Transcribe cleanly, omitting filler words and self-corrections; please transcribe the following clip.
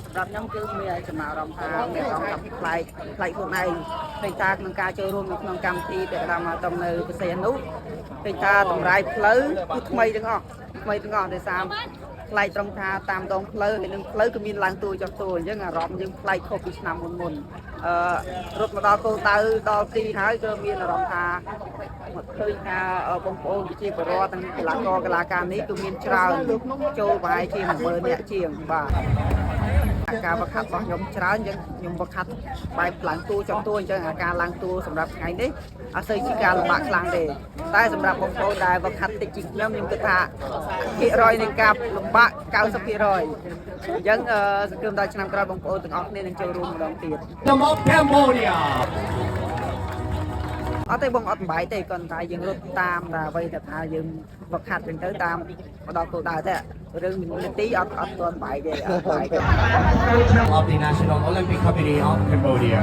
សម្រាប់ខ្ញុំគឺមានចំណាប់អារម្មណ៍ថាមានអារម្មណ៍ថាប្លែកប្លែកខ្លួនឯងឃើញថាក្នុងការចូលរួមនៅក្នុងកម្មវិធីពាក់កណ្ដាលម៉ារ៉ាតុងនៅព្រះសីហនុឃើញថាតម្រាយផ្លូវគឺថ្មីទាំងអស់ថ្មីទាំងអស់ដោយសារប្លែកត្រង់ថាតាមដងផ្លូវហើយនឹងផ្លូវក៏មានឡើងទួចុះទួអញ្ចឹងអារម្មណ៍យើងប្លែកខុសពីឆ្នាំមុនមុនអឺរត់មកដល់គោលដៅដល់ទីហើយក៏មានអារម្មណ៍ថាមកឃើញថាបងប្អូនប្រជាពលរដ្ឋនិងកីឡាករកីឡាការនេះគឺមានច្រើនចូលប្រហែលជា10000នាក់ជាងបាទ ការវឹកហាត់របស់ខ្ញុំច្រើនអញ្ចឹងខ្ញុំវឹកហាត់បែបឡើងតួចុះតួអញ្ចឹងអាការឡើងតួសម្រាប់ថ្ងៃនេះអត់សូវជាការលំបាកខ្លាំងទេតែសម្រាប់បងប្អូនដែលវឹកហាត់តិចជាងខ្ញុំខ្ញុំគិតថាភាគរយនៃការលំបាក90%អញ្ចឹងអឺសង្ឃឹមដល់ឆ្នាំក្រោយបងប្អូនទាំងអស់គ្នានឹងចូលរួមម្ដងទៀត Kingdom of Cambodia. អត់ទេបងអត់បំបាយទេគ្រាន់តែយើងរត់តាមតែអ្វីដែលថាយើងវឹកហាត់អញ្ចឹងទៅតាមមកដល់គោលដៅទេរឿងនាទីអត់អត់ទាន់បាយទេអត់បាយទេ Of the National Olympic Committee of Cambodia.